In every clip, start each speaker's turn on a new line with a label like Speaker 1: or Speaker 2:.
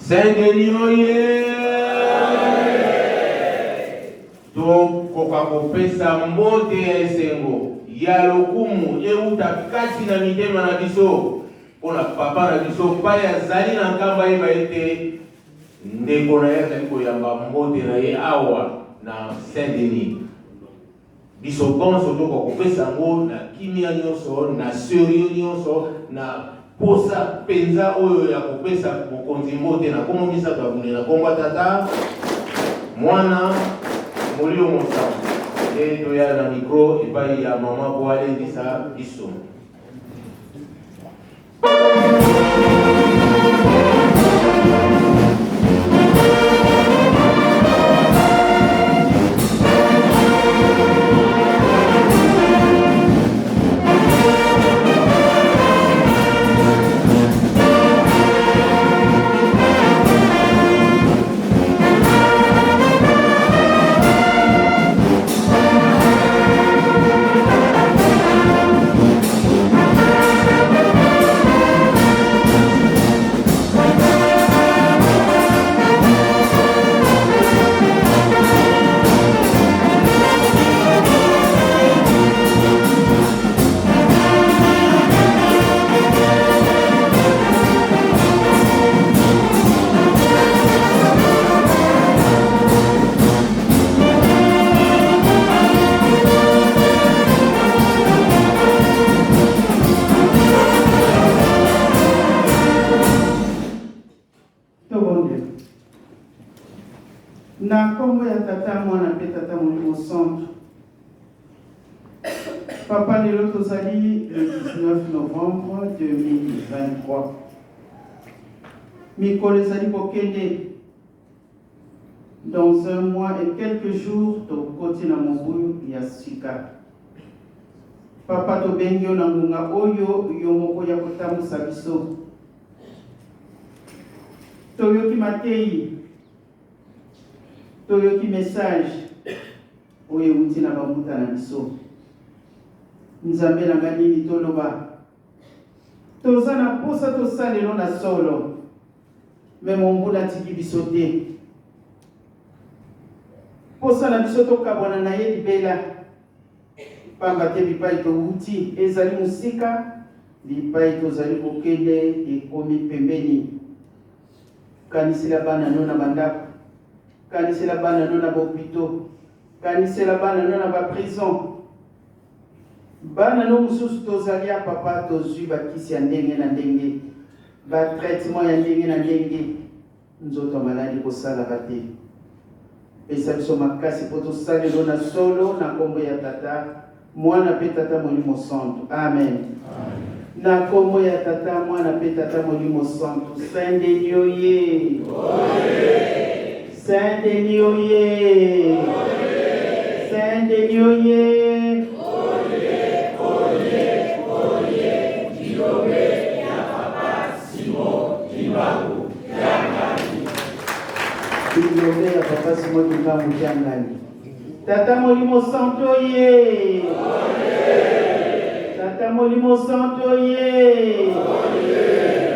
Speaker 1: Saint Denis oye! Tokoka kopesa mbote ya esengo ya lokumu euta kati na mitema na biso mpo na papa na biso pai azali na nkamba ayeba ete ndeko na ye azali koyamba mbote na ye awa na Saint Denis. Biso bonso tokoka kopesa yango na kimia nyonso, na serieux nyonso, na posa mpenza oyo ya kopesa mokonzi mbote na nkombo misato ya bule, na nkombo ya Tata, Mwana, Molimo Mosantu. Nde toya na micro epai ya mama po alendisa biso.
Speaker 2: Tobondela. Na nkombo ya Tata, Mwana mpe Tata Molimo Santu. Papa, lelo tozali le 19 novembre 2023. Mikolo ezali kokende Dans un mois et quelques jours tokoti na mobu ya sika. Papa tobengi yo na ngonga oyo yo moko ya kotambusa biso. Toyoki mateyi, toyoki message oyo ewuti na bambuta na biso. Nzambe na nga nini toloba? Toza na posa tosalelo na solo. Mais monguna atiki biso te. Posa na biso tokabwana na ye libela, pamba te bipai towuti ezali mosika, bipai tozali kokende ekomi pembeni. Kanisela bana no na bandako, kanisela bana no na ba hopitaux, kanisela bana no na ba prison. Bana no mosusu tozali ya papa tozwi bakisi ya ndenge na ndenge, ba traitement ya ndenge na ndenge, nzoto ya maladi kosalaka te. Pesa biso makasi mpo tosalelo na solo na nkombo ya Tata, Mwana mpe Tata Molimo Santu. Amen. Na nkombo ya Tata, Mwana mpe Tata Molimo Santu. Saint Denis oye! Saint Denis oye! Saint Denis oye! Bilombe ya Papa Simon Kimbangu Kiangani. Tata Molimo Santu oye! Tata Molimo Santu oye!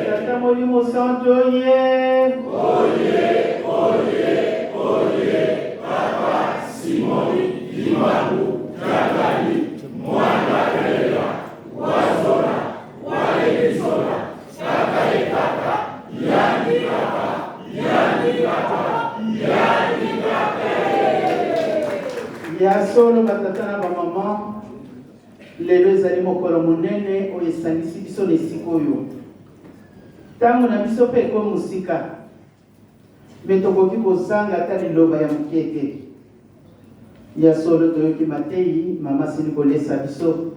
Speaker 2: Tata Molimo Santu oye!
Speaker 3: Oye, oye, oye, Papa Simoni Kimbangu Kiangani, mwana Belela, wazola, walekizola, kaka ye kaka, yani kaka, yani kaka, yani kaka.
Speaker 2: Ya solo batata na bamama, lelo ezali mokolo monene oyo esangisi biso na esika oyo. Ntango na biso mpe ekomi mosika, me tokoki kozanga ata liloba ya moke te. Ya solo toyoki mateyi mama asili kolesa biso.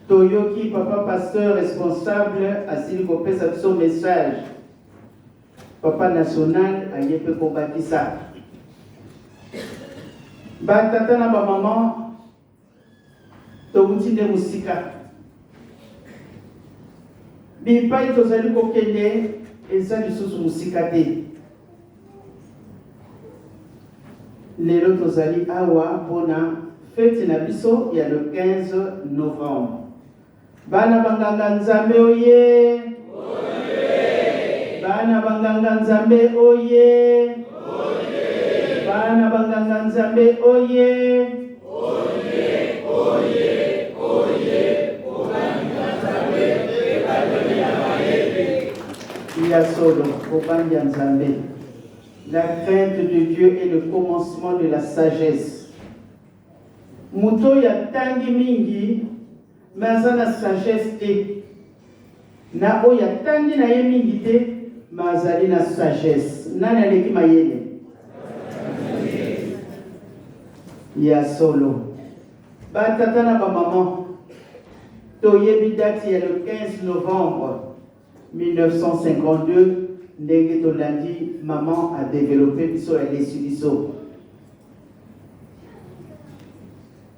Speaker 2: Toyoki papa pasteur responsable asili kopesa biso message. Papa national aye mpe kobakisa. Batata na bamama towuti nde mosika. Bipai tozali kokende eza lisusu mosika te. Lelo tozali awa mpona feti na biso ya le 15 novembre. Bana banganga Nzambe oye! Bana banganga Nzambe oye! Bana banganga Nzambe oye! Ya solo, bobangi ya Nzambe. La crainte de Dieu est le commencement de la sagesse. Moto oyo atangi mingi mais aza na sagesse te, na oyo atangi na ye mingi te mais azali na sagesse, nani aleki mayele? Ya solo, ba tata na ba maman, toyebi date ya le 15 novembre 1952 ndenge tolandi maman a developper biso, alesi biso.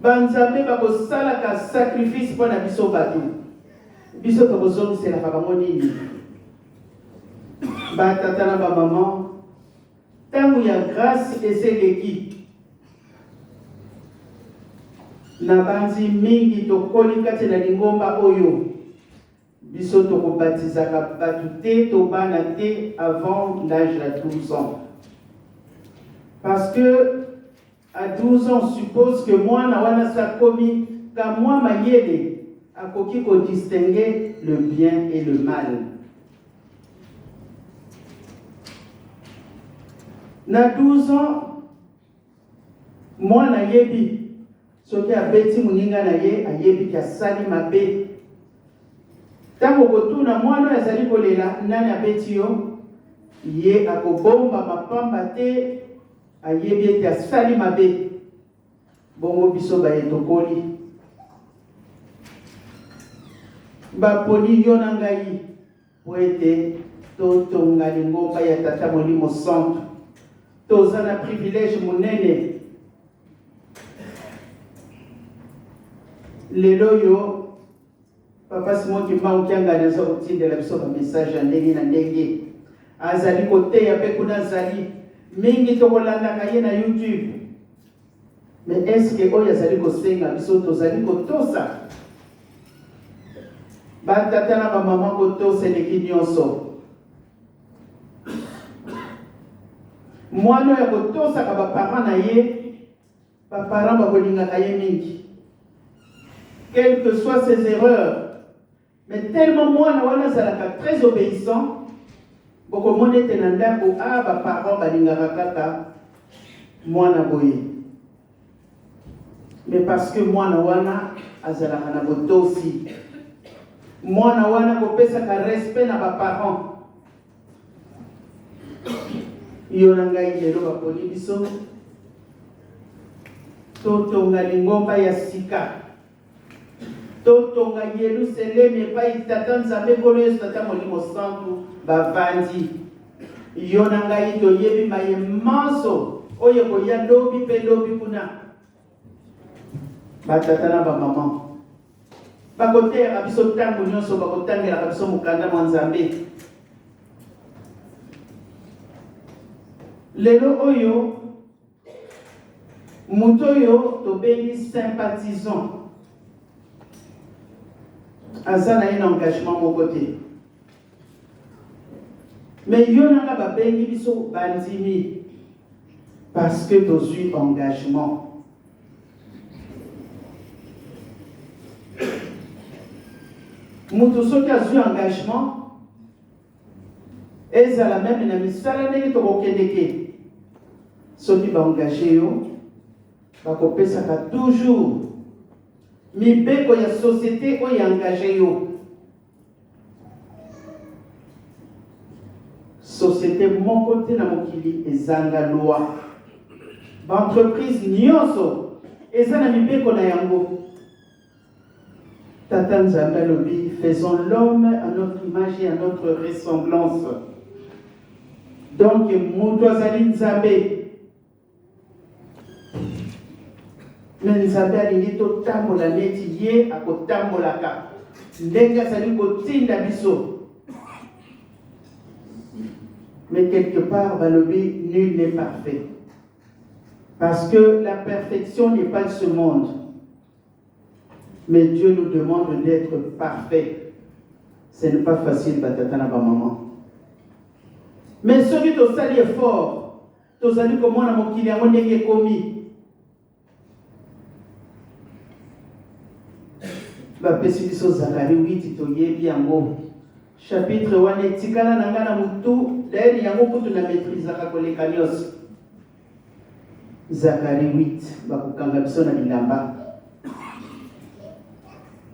Speaker 2: Ba nzambe bakosalaka sacrifice mpo na biso bato, biso tokozongiselaka bango nini? Ba tata na ba maman, ntango ya grâce esi eleki. Nabanzi mingi tokoli kati na lingomba oyo. Biso tokobatizaka bato te to bana te avant l'age ya 12 ans. Parce que à 12 ans, suppose que mwana wana asi akomi ka mwa mayele, akoki ko distinguer le bien et le mal. Na 12 ans, mwana ayebi soki abeti moninga na ye, ayebi ke asali mabe. Ntango okotuna mwana oyo azali kolela, nani abeti yo? Ye akobomba mapamba te, ayebi ete asali mabe. Bongo biso baye tokoli, baponi yo na ngai mpo ete totonga lingomba ya Tata Molimo Santu. Toza na privilège monene lelo oyo. Papa Simon Kimbangu Kiangani aza kotindela biso ba message ya ndenge na ndenge, azali koteya mpe kuna azali mingi, tokolandaka ye na YouTube. Mais est-ce que oyo azali kosenga biso tozali kotosa? Batata na bamama, kotosa eleki nyonso. Mwana oyo akotosaka baparent na ye, baparent bakolingaka ye mingi, quelles que soient ses erreurs. Mais tellement mwana wana azalaka très obéissant, bokomona ete na ndako a baparent balingaka kaka mwana boye, mais parce que mwana wana azalaka na botosi, mwana wana kopesaka respect na baparent. Yo na ngai lelo baponi biso totonga lingomba ya sika, totonga Yelusalemi epai Tata Nzambe, Nkolo Yesu, Tata Molimo Santu bavandi. Yo na ngai toyebi maye manso oyo ekoya lobi mpe lobi kuna. Batata na bamama bakoteyaka biso ntango nyonso, bakotangelaka biso mokanda mwa Nzambe. Lelo oyo, moto oyo tobengi sympathisant aza na ye na engagement moko te, mais yo na nga babengi biso bandimi parce que tozwi engagement. Moto soki azwi engagement, ezala même na misala ndenge tokokendeke, soki baengage yo, bakopesaka toujours mibeko ya société oyo engage yo. Société moko te na mokili ezanga loi. Baentreprise nyonso eza na mibeko na yango. Tata Nzambe alobi: "Faisons l'homme à notre image et à notre ressemblance." Donc moto azali Nzambe, mais Nzambe alingi totambola neti ye akotambolaka, ndenge azali kotinda biso. Mais quelque part balobi nul n'est parfait, parce que la perfection n'est pas de ce monde, mais Dieu nous demande d'être parfait. Ce n'est pas facile, batata na bamama. Mais soki tosali effort, tozali komona mokili yango ndenge ekomi. Bapesi biso Zakari 8, toyebi yango. Chapitre wana etikala na nga na mutu, d'ailleurs yango kutu na maîtrisaka koleka nyonso. Zakari 8, bakokanga biso na bilamba.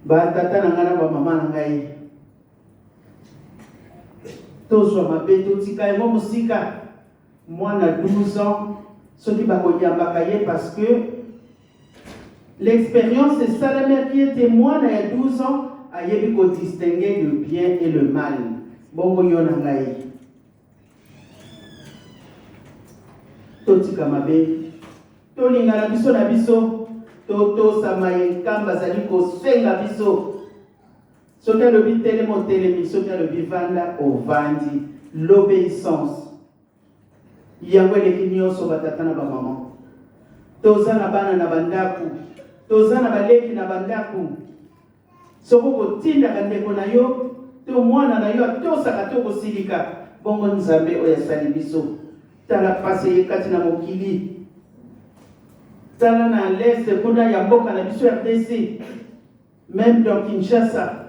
Speaker 2: Batata na ngai na bamama na ngai, tozwa mabe, totika yango mosika. Mwana 12 ans soki bakoyambaka ye, parce que l'expérience esalamaki ete mwana ya 12 ans ayebi kodistinguer le bien et le mal. Bongo yo na ngai, totika mabe, tolingana biso na biso, totosama ye Nkamba azali kosenga biso. Soki alobi telema, otelemi. Soki alobi vanda, ovandi. L'obéissance, yango eleki nyonso. Batata na bamama, toza na bana na bandako, toza na baleki na bandako. Soki okotindaka ndeko na yo to mwana na yo atosaka to kosilika, bongo Nzambe oyo asali biso? Tala pasi eye kati na mokili. Tala na l'est kuna ya mboka na biso RDC, même dans Kinshasa.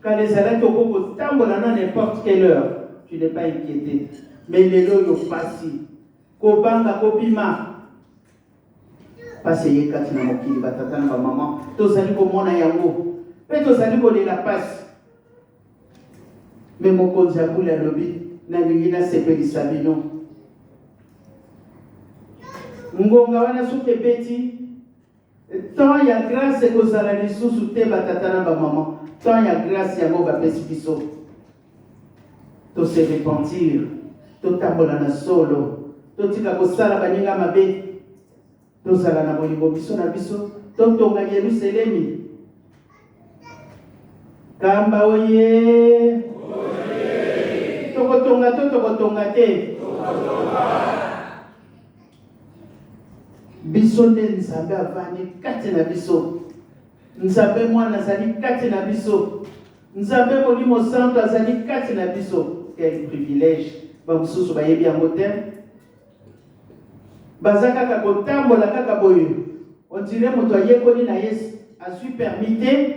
Speaker 2: Kala ezalaki oko kotambola na n'importe quelle heure, tu n'es pas inquiété. Mais lelo oyo pasi, kobanga kobima. Pasi eye kati na mokili. Batata na bamama, tozali komona yango mpe tozali kolela pasi. Mais mokonzi ya bule alobi: "Nalingi nasepelisa bino." Ngonga wana soki ebeti, temps ya grâce ekozala lisusu te. Batata na bamama, temps ya grâce yango bapesi biso, tose repentir, totambola na solo, totika kosala baninga mabe, tozala na bolingo biso na biso, totonga Yerusalemi. Kamba oye! Tokotonga to tokotonga te? Biso nde Nzambe avandi kati na biso. Nzambe Mwana azali kati na biso, Nzambe Molimo Santo azali kati na biso. Quel privilège! Bamosusu bayebi yango te, baza kaka kotambola kaka boye. On dirait moto ayekoli na ye, azwi permis te,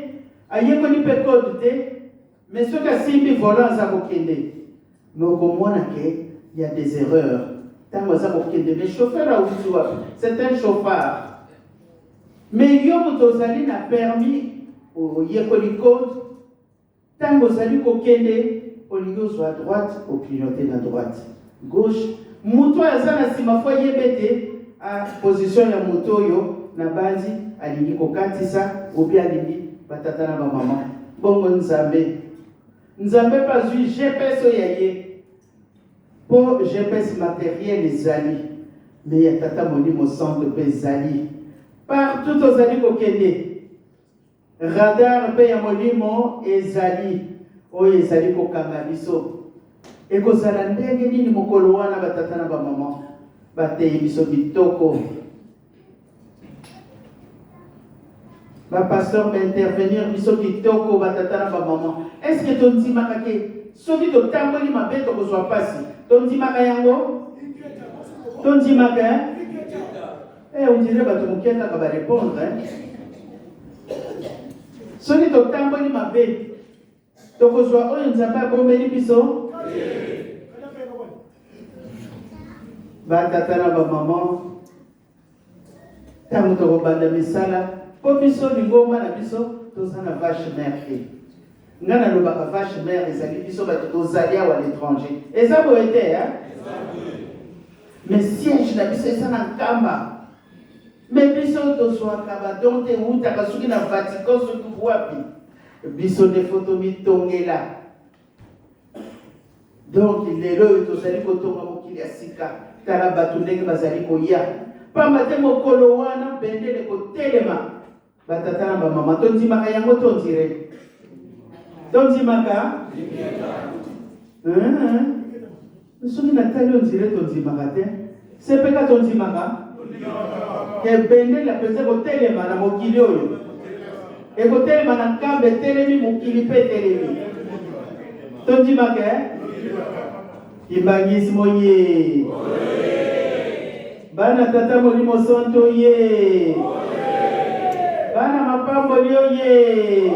Speaker 2: ayekoli mpe code te, mais soki asimbi volant, aza kokende. Mais okomona ke ya des erreurs ntango aza kokende. Mais chauffeur awuti wapi? C'est un chauffard. Mais yo moto ozali na permis, oyekoli code, ntango ozali kokende, olingi ozwa droite, oclignote na droite, gauche. Moto oyo aza na nsima faut ayeba ete a position ya moto oyo na bandi alingi kokatisa obi alingi. Batata na bamama, bongo Nzambe? Nzambe mpe azwi GPS oyo ya ye, mpo GPS matériel ezali, mais ya Tata Molimo Santo mpe ezali. Partout tozali kokende, radar mpe ya molimo ezali oyo ezali kokanga biso. Ekozala ndenge nini mokolo wana? Batata na bamama, bateyi biso kitoko, bapasteur baintervenir biso kitoko. Batata na bamama, est ce que tondimaka ke soki totamboli mabe tokozwa mpasi? Tondimaka yango? Tondimaka? Eh, on dirait bato moke kaka barépondre. Soki totamboli mabe, tokozwa oyo Nzambe abombeli biso? Batata na bamama, ntango tokobanda misala, mpo biso lingomba na biso toza na vache mère te. Nga nalobaka vache mère ezali biso bato tozali awa l'étranger. Eza boye te? Mais siège na biso eza na Nkamba. Mais biso tozwaka badon te, eutaka soki na Vatican, soki wapi. Biso nde faut tomitongela. Donc lelo oyo tozali kotonga mokili ya sika. Tala bato ndenge bazali koya, pamba te mokolo wana bendele kotelema. Batata na bamama, tondimaka yango? Tondire tondimaka? Soki natali, on dirait tondimaka te. Sepeka, tondimaka ebendele mpenza kotelema na mokili oyo, ekotelema na Nkamba, etelemi, mokili mpe etelemi. Tondimaka? Kimbanguisme oye! Bana Tata Molimo Santo oye! Bana mapamboli oye!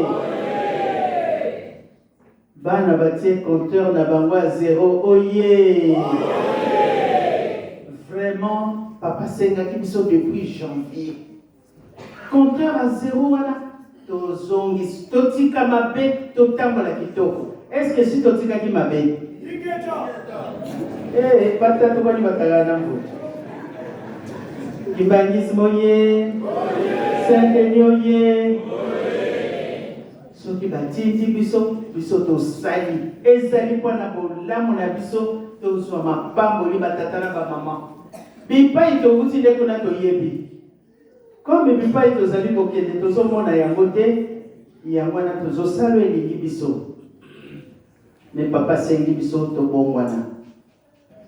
Speaker 2: Bana batie compteur na bango ya zero oye! Vraiment papa asengaki biso depuis janvier. Compteur à zero wana tozongisi totika mabe totambola kitoko. Est-ce que si totikaki mabe? Eh, batatu bani batalana na mbutu. Kimbanguisme oye! Saint Denis oye! Soki batindi biso, biso tosali. Ezali mpo na bolamu na biso tozwa mapamboli batata na bamama. Bipai towuti nde kuna toyebi. Comme bipai tozali kokende tozomona yango te, yango wana tozosala oyo elingi biso. Mais papa asengi biso tobongwana.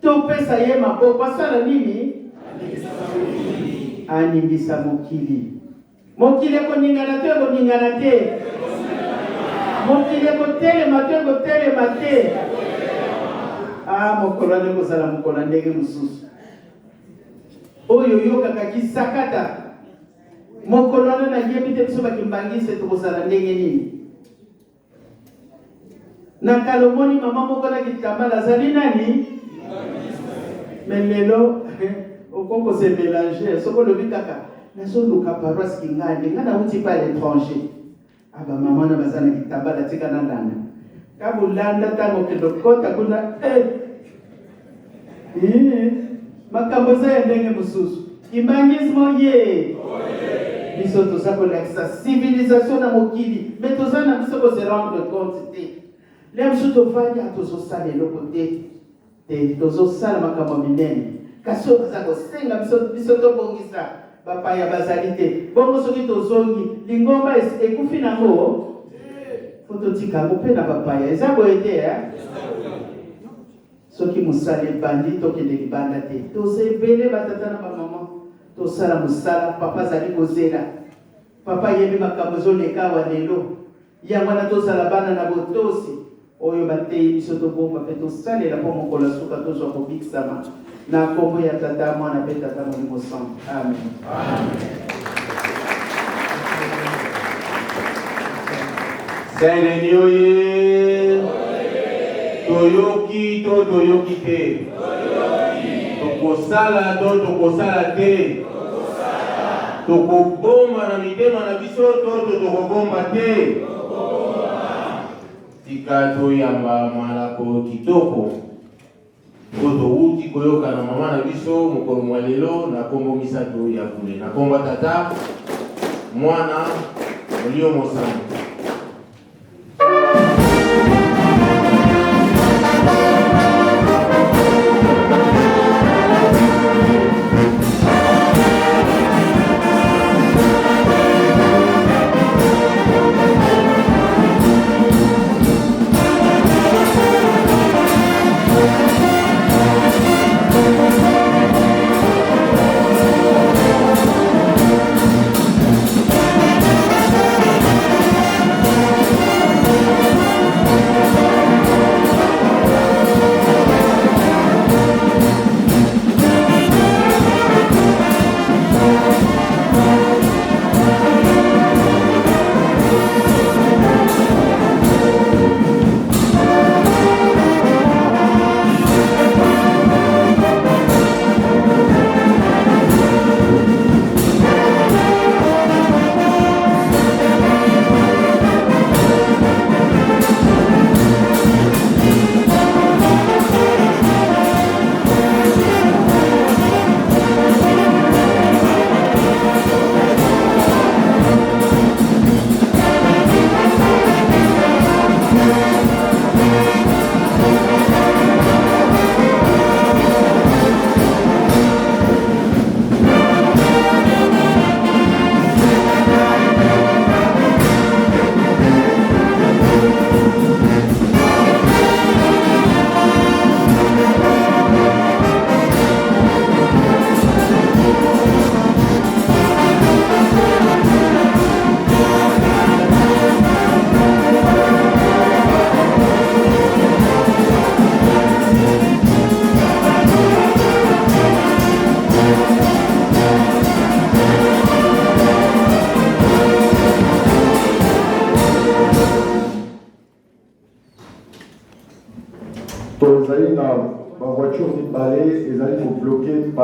Speaker 2: Topesa ye maboko asala nini? Aningisa mokili. Mokili ekoningana to ekoningana te? Mokili ekotelema to ekotelema te? Ah, mokolo wana ekozala mokolo ya ndenge mosusu. Oyo oyokaka kisakata. Mokolo wana nayebi te biso bakimbangiste tokozala ndenge nini. Na kala omoni mama moko na kitambala azali nani? Mais lelo okoki ko se melanger soki olobi kaka nazoluka paroisse Kingandi nga nauti pa l'étranger. Ah ba mama na baza na kitambala tika nalanda. Kabulanda ntango okende okota kuna eh. Eh, makambo eza ya ndenge mosusu. Kimbanguisme oye! Biso toza kolakisa civilisation na mokili, mais toza na biso ko se rendre compte te. Le mosusu tovandi a tozosala eloko te. Te, tozosala makambo minene. Kasi oyo baza kosenga biso, biso tobongisa bapaya bazali te. Bongo soki tozongi, lingomba ekufi nango? Fo totika yango mpe na bapaya. Eza boye te, eh? Soki mosala ebandi tokende libanda te. Toza ebele ba tata na ba maman tosala mosala papa azali kozela. Papa ayebi makambo ezoleka awa lelo. Yango wana tozala bana na botosi oyo bateyi biso tobomba mpe tosalela mpo mokolo ya suka tozwa kobikisama. Na kombo ya Tata, Mwana mpe Tata Molimo Santu. Amen.
Speaker 1: Saint Denis oye! Toyoki to toyoki te? Tokosala to tokosala te? Tokobomba na mitema na biso to to tokobomba te? Tika toyamba malako kitoko Oyo towuti koyoka na mama na biso mokolo mwa lelo na kombo misato ya bule, na kombo ya Tata, Mwana, Molimo Mosantu.
Speaker 4: Tozali na bavoiture mibale ezali kobloquer.